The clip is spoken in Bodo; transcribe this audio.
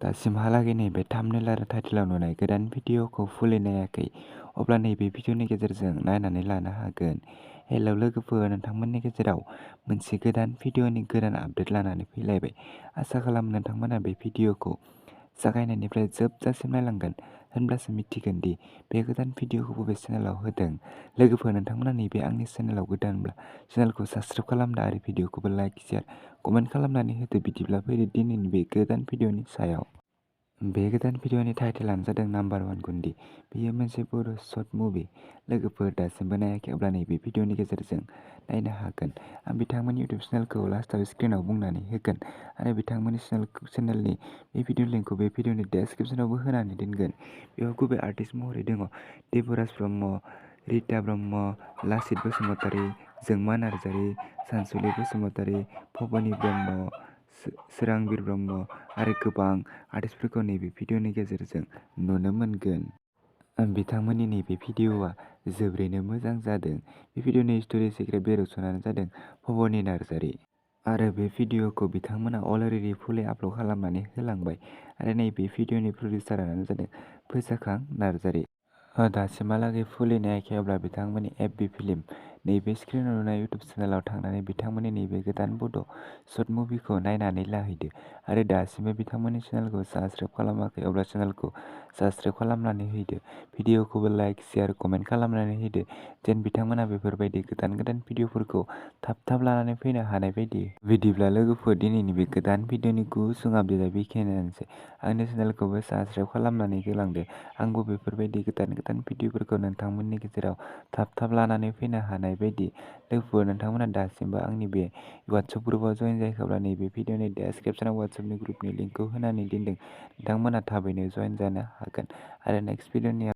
दासिमहालागै नैबे थाम्बनेल आरो टाइटेलाव नुनाय गोदान भिडिअखौ फुलि नायाखै अब्ला नैबे भिडिअनि गेजेरजों नायनानै लानो हागोन। हेलौ लोगोफोर, नोंथांमोननि गेजेराव मोनसे गोदान भिडिअनि गोदान आपडेट लानानै फैलायबाय। आसा खालामो नोंथांमोना बे भिडिअखौ जागायनायनिफ्राय जोबजासिम नायलांगोन, होनब्लासो मिथिगोन दि बे गोदान भिडिअखौ बबे चेनेलाव होदों। लोगोफोर, नोंथांमोना नैबे आंनि चेनेलाव गोदानब्ला चेनेलखौ साबस्क्राइब खालामना आरो भिडिअखौबो लाइक, शेयार, कमेन्ट खालामनानै होदो। बिदिब्ला फैदो दिनैनि बे गोदान भिडिअनि सायाव। बे गोदान भिडिअनि टाइटेलानो जादों No.1 गुन्दि। बेयो मोनसे बर' शर्ट मुभि। लोगोफोर, दासिमबो नायाखै अब्ला नैबे भिडिअनि गेजेरजों नायनो हागोन। आं बिथांमोननि इउटिउब चेनेलखौ लास्टआव स्क्रिनाव बुंनानै होगोन आरो बिथांमोननि चेनेलनि बे भिडिअ लिंकखौ बे भिडिअनि डेस्क्रिप्शनावबो होनानै दोनगोन। बेयाव गुबै आर्टिस्ट महरै दङ देबराज ब्रह्म, रिता ब्रह्म, लासित बसुमतारी, जोंमा नार्जारी, सानसुलि बसुमतारी, भबनि ब्रह्म, सोरांबिर ब्रह्म आरो गोबां आर्टिस्टफोरखौ नैबे भिडिअनि गेजेरजों नुनो मोनगोन। बिथांमोननि नैबे भिडिअआ जोबोरैनो मोजां जादों। बे भिडिअनि स्ट'रि सिक्रेट डिरेक्टरआनो जादों भबनि नार्जारी आरो बे भिडिअखौ बिथांमोना अलरेडि फुलि आपल'ड खालामनानै होलांबाय आरो नैबे भिडिअनि प्रडिउसारानो जादों बwisagu नार्जारी। दासिमहालागै फुलि नायाखै अब्ला बिथांमोननि FB फिल्म नैबे स्क्रिनाव नुनाय इउटिउब चेनेलाव थांनानै बिथांमोननि नैबे गोदान बड' शर्ट मुभिखौ नायनानै लाहैदो आरो दासिमबो बिथांमोननि चेनेलखौ साबस्क्राइब खालामाखै अब्ला चेनेलखौ साबस्क्राइब खालामनानै होदो। भिडिअखौबो लाइक, शेयार, कमेन्ट खालामनानै होदो जेन बिथांमोना बेफोरबायदि गोदान गोदान भिडिअफोरखौ थाब थाब लानानै फैनो हानाय बायदि। बिदिब्ला लोगोफोर, दिनैनि बे गोदान भिडिअनि गुसुं आपडेटआ बेखिनियानोसै। आंनि चेनेलखौबो साबस्क्राइब खालामनानै होलांदो। आंबो बेफोरबायदि गोदान गोदान भिडिअफोरखौ नोंथांमोननि गेजेराव थाब थाब लानानै फैनो हानाय बायदि। लोगोफोर, नोंथांमोना दासिमबो आंनि बे वाट्सएप ग्रुपआव जइन जायाखैब्ला नैबे भिडिअनि डेस्क्रिप्शनाव वाट्सएपनि ग्रुपनि लिंकखौ होनानै दोनदों। नोंथांमोना थाबैनो जइन जानो हागोन आरो नेक्स्ट भिडिअनि